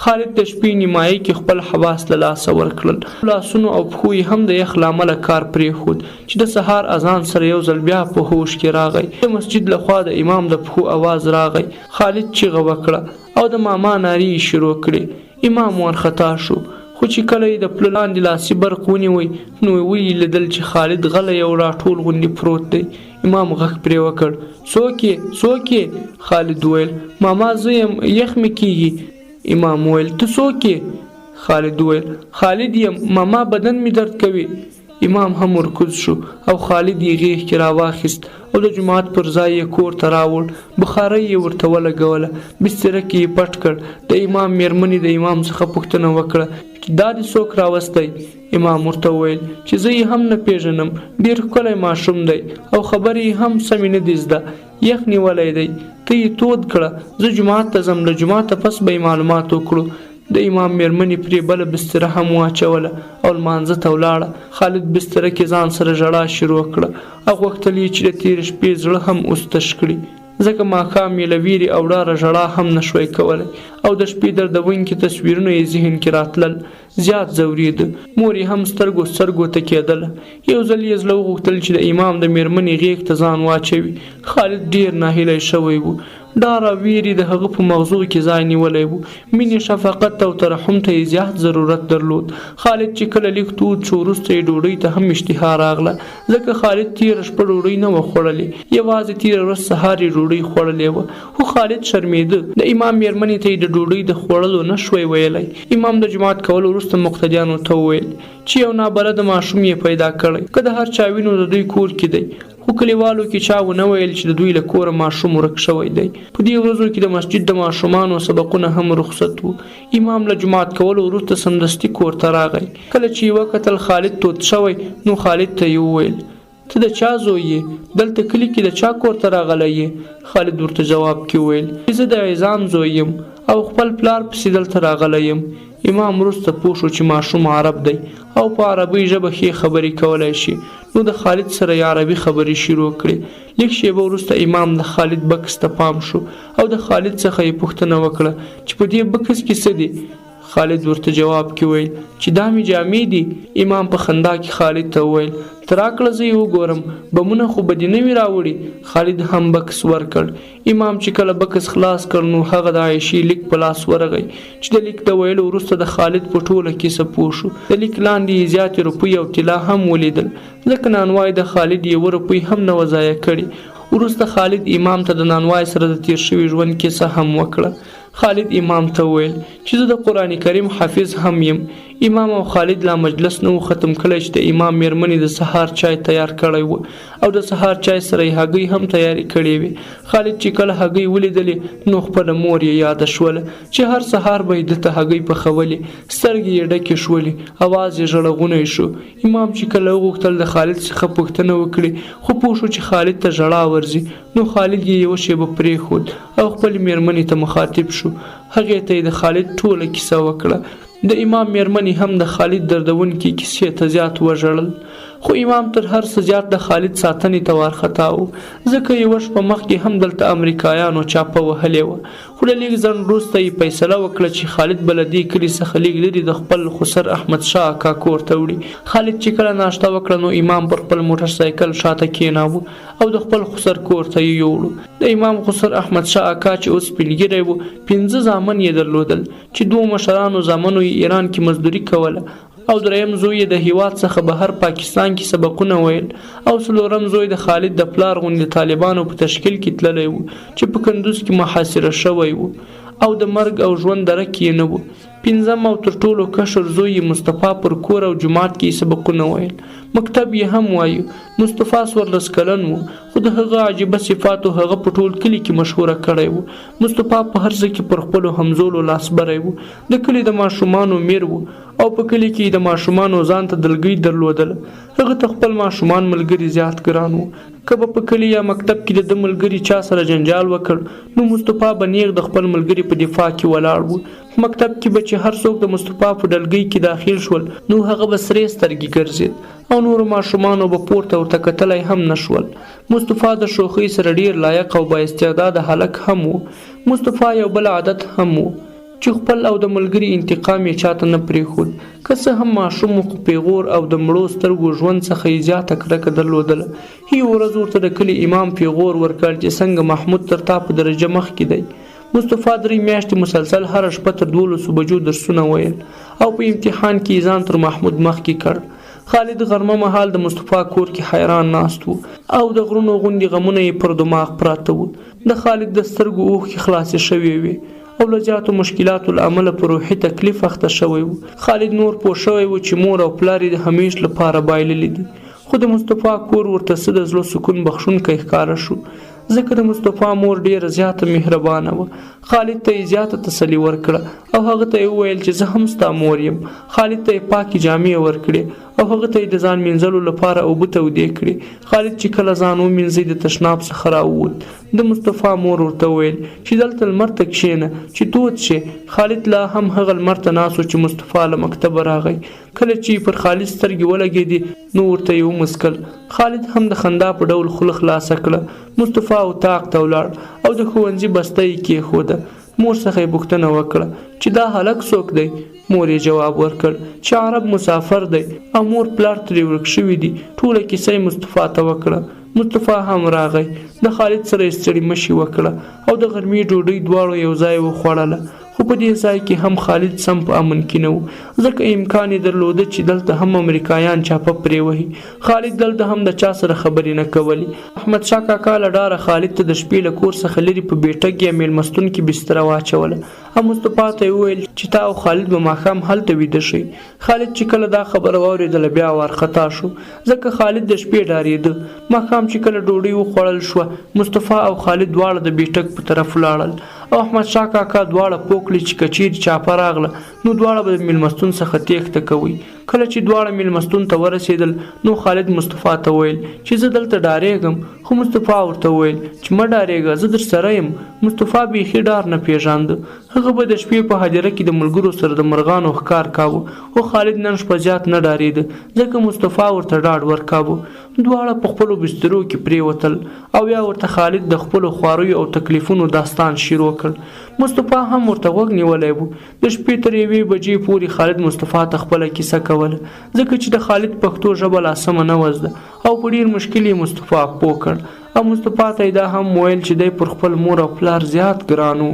خالد د شپې نیمایي کې خپل حواس له لاسه ورکړل. لاسونو او پښو یې هم د یخ له امله کار پرېښود. چې د سهار اذان سره یو ځل بیا په هوش کې راغی. د مسجد له خوا د امام د پښو اواز راغی. خالد چیغه وکړه او د ماما نارې یې شروع کړې. امام وارخطا شو. خو چې کله یې د پله لاندې لاسي برق ونیوی نو ویې لیدل چې خالد غلی او راټول غوندې پروت دی. امام غږ پرې وکړ، څوک یې؟ څوک یې؟ خالد وویل، ماما زه یم، یخ مې کیږي. امام وویل، ته څوک یې؟ خالد وویل، خالد یم، ماما بدن مې درد کوي. امام هم ورکوز شو او خالد یې غېږ کې راواخیست او د جومات پر ځای یې کور ته راوړ. بخارۍ یې ورته ولګوله، بستره کې یې پټ کړ. د امام مېرمنې د امام څخه پوښتنه وکړه چې دا دې څوک راوستی؟ امام ورته وویل چې زه یې هم نه پېژنم، ډېر ښکلی ماشوم دی او خبرې یې هم سمې نه دي زده، یخ نیولی دی، ته یې تود کړه، زه جومات ته ځم، له جوماته پس به یې معلومات وکړو. د امام مېرمنې پرې بله بستره هم واچوله او لمانځه ته ولاړه. خالد بستره کې ځان سره ژړا شروع کړه او غوښتل یې چې د تېرې شپې زړه هم اوس تش کړي، ځکه ماښام یې له وېرې او ډاره ژړا هم نه شوای کولی او د شپې دردونکي تصویرونه یې ذهن کې راتلل. زیات ځورېده. مور یې هم سترګو سترګو ته کېدله. یو ځل یې زړه وغوښتل چې د امام د مېرمنې غېږ ته ځان واچوي. خالد ډېر ناهیلی شوی و. ډار او وېرې د هغه په مغزو کې ځای نیولی و. مینې، شفقت او ترحم ته یې زیات ضرورت درلود. خالد چې کله لیک تود شو، وروسته یې ډوډۍ ته هم اشتها راغله، ځکه خالد تېره شپه ډوډۍ نه وه خوړلې، یوازې تېره ورځ سهار یې ډوډۍ خوړلې وه. خو خالد شرمېده. د امام مېرمنې ته یې د ډوډۍ د خوړلو نه شوی ویلی. امام د جومات کولو وروسته مقتدیانو ته وویل چې یو نابلده ماشوم یې پیدا کړی، که د هر چا وي نو د دوی کور کې دی. خو کلیوالو کې چا ونه ویل چې د دوی له کوره ماشوم ورک شوی دی. په دې ورځو کې د مسجد د ماشومانو سبقونه هم رخصت وو. امام له جومات کولو وروسته سمدستي کور ته راغی. کله چې یې وکتل خالد تود شوی نو خالد ته یې وویل، ته د چا زوی یې؟ دلته کلي کې د چا کور ته راغلی یې؟ خالد ورته جواب کې وویل چې زه د عظام زوی یم او خپل پلار پسې دلته راغلی یم. امام وروسته پوه شو چې ماشوم عرب دی او په عربۍ ژبه ښې خبرې کولای شي، نو د خالد سره یې عربي خبرې شروع کړې. لږ شېبه وروسته امام د خالد بکس ته پام شو او د خالد څخه یې پوښتنه وکړه چې په دې بکس کې څه دي؟ خالد ورته جواب کې وویل چې دا مې جامې دي. امام په خندا کې خالد ته وویل، ته راکړه زه یې وګورم، بمونه خو به دې نه وي راوړي؟ خالد هم بکس ورکړ. امام چې کله بکس خلاص کړ نو هغه د عایشې لیک په لاس ورغی چې د لیک د ویلو وروسته د خالد په ټوله کیسه پوه شو. د لیک لاندې یې زیاتې روپۍ او طلا هم ولیدل، ځکه نانوای د خالد یوه روپۍ هم نه وه ضایع کړې. وروسته خالد امام ته د نانوای سره د تیر شوي ژوند کیسه هم وکړه. خالد امام ته وویل چې زه د قرآن کریم حافظ هم یم. امام او خالد لا مجلس نه و ختم کړی چې د امام میرمنې د سهار چای تیار کړی و او د سهار چای سره یې هګۍ هم تیارې کړې وې. خالد چې کله هګۍ ولیدلې نو خپله مور یې یاده شوله چې هر سهار به یې ده ته هګۍ پخولې. سترګې یې ډکې شولې، اواز یې ژړغونی شو. امام چې کله وغوښتل د خالد څخه پوښتنه وکړي خو پوه شو چې خالد ته ژړا ورځي، نو خالد یې یوه شېبه پرېښود او خپلې مېرمنې ته مخاطب شو. هغې ته یې د خالد ټوله کیسه وکړه. د امام مېرمنې هم د خالد دردونکې کیسې ته زیات وژړل. خو امام تر هر څه زیات د خالد ساتنې ته وارخطا و، ځکه یوه شپه مخکې هم دلته امریکایانو چاپه وهلې وه. خو له لږ ځنډ وروسته یې فیصله وکړه چې خالد به له دې کلي څخه لږ لرې د خپل خسر احمد شاه اکا کور ته وړي. خالد چې کله ناشته وکړه نو امام پر خپل موټر سایکل شاته کېناوه او د خپل خسر کور ته یې یوړو. د امام خسر احمد شاه اکا چې اوس سپین ږیری و، پنځه زامن یې درلودل چې دوو مشرانو زامنو یې ایران کې مزدوري کوله او دریم زوی یې د هیواد څخه بهر پاکستان کې سبقونه ویل او څلورم زوی د خالد د پلار غوندې د طالبانو په تشکیل کې تللی و چې په کندوز کې محاصره شوی و او د مرګ او ژوند درک یې نه و. پنځم او تر ټولو کشر زوی یې مصطفی پر کور او جومات کې سبقونه ویل، مکتب یې هم وایو. مصطفی 14 کلن و، خو د هغه عجیبه صفاتو هغه په ټول کلي کې مشهوره کړی و. مصطفی په هر څه کې پر خپلو همزولو لاسبری و، د کلي د ماشومانو میر و او په کلي کې یې د ماشومانو ځان ته دلګۍ درلودله. هغه ته خپل ماشومان ملګري زیات ګران وو. که به په کلي یا مکتب کې د ده ملګري چا سره جنجال وکړ نو مصطفی به نیغ د خپل ملګري په دفاع کې ولاړ و. په مکتب کې به چې هر څوک د مصطفی په ډلګۍ کې داخل شول نو هغه به سرې سترګې ګرځېد او نورو ماشومانو به پورته ورته کتلی هم نه شول. مصطفی د شوخۍ سره ډېر لایق او با استعداده هلک هم و. مصطفی یو بل عادت هم و. چې خپل او د ملګري انتقام یې چاته نه پرېښود. که څه هم ماشوم و خو پېغور او د مړو سترګو ژوند څخه یې زیاته کرکه درلودله. یوه ورځ ورته د کلي امام پېغور ورکړ چې څنګه محمود تر تا په درجه مخکې دی. مصطفی درې میاشتې مسلسل هره شپه تر دولسو بجو درسونه ویل او په امتحان کې یې ځان تر محمود مخکې کړ. خالد غرمه مهال د مصطفی کور کې حیران ناست و او د غرونو غوندې غمونه یې پر دماغ پراته وو. د خالد د سترګو اوښکې خلاصې شوې وې او له زیاتو مشکلاتو له امله په روحي تکلیف اخته شوی و. خالد نور پوه شوی و چې مور او پلار یې د همیش لپاره بایللي دي، خو د مصطفی کور ورته څه د زړه سکون بخښونکی ښکاره شو، ځکه د مصطفی مور ډیره زیاته مهربانه وه. خالد ته یې زیاته تسلي ورکړه او هغه ته یې وویل چې زه هم ستا مور یم. خالد ته یې پاکې جامې ورکړې او هغه ته یې د ځان مینځلو لپاره اوبه تودې کړې. خالد چې کله ځان ومینځی د تشناب څخه راووت. د مصطفی مور ورته وویل چې دلته لمر ته کښېنه چې تود شې. خالد لا هم هغه لمر ته ناست و چې مصطفی له مکتبه راغی. کله چې یې پر خالد سترګې ولګېدې نو ورته یې وموسکل. خالد هم د خندا په ډول خوله خلاصه کړه. مصطفی اتاق ته ولاړ او د ښوونځي بسته یې کېښوده. مور څخه یې پوښتنه وکړه چې دا هلک څوک دی؟ مور یې جواب ورکړ چې عرب مسافر دی او مور پلار ترې ورک شوي دي. ټوله کیسه یې مصطفی ته وکړه. مصطفی هم راغی، د خالد سره یې ستړي مشي وکړه او د غرمې ډوډۍ دواړو یو ځای وخوړله. خو په دې ځای کې هم خالد سم په امن کې نه و، ځکه امکان یې درلوده چې دلته هم امریکایان چاپه پرې وهي. خالد دلته هم د چا سره خبرې نه کولې. احمدشاه کاکا له ډاره خالد ته د شپې له کور څخه لرې په بیټک یا میلمستون کې بستره واچوله او مصطفی ته یې وویل چې تا او خالد به ماښام هلته ویده شئ. خالد چې کله دا خبره واورېدله بیا وارخطا شو، ځکه خالد د شپې ډارېده. ماښام چې کله ډوډۍ وخوړل شوه، مصطفی او خالد دواړه د بیټک په طرف ولاړل او احمدشاه کاکا دواړه پوه کړي چې که چیرې چاپه راغله نو دواړه به د میلمستون څخه تېښته کوئ. کله چې دواړه میلمستون ته ورسېدل نو خالد مصطفی ته وویل چې زه دلته ډارېږم، خو مصطفی ورته وویل چې مه ډارېږه زه درسره یم. مصطفی بیخي ډار نه پېژانده. هغه به د شپې په هدیره کې د ملګرو سره د مرغانو ښکار کاوه، خو خالد نن شپه زیات نه ډارېده ځکه مصطفی ورته ډاډ ورکاوه. دواړه په خپلو بسترو کې پرېوتل او یا ورته خالد د خپلو خواریو او تکلیفونو داستان شروع کړ. مصطفی هم ورته غوږ نیولی و. د شپې تر یوې بجې پورې خالد مصطفی ته خپله کیسه کوله، ځکه چې د خالد پښتو ژبه لا سمه نه وه زده او په ډېر مشکل یې مصطفی پوه کړ او مصطفی ته یې دا هم ویل چې دی پر خپل مور او پلار زیات ګران و.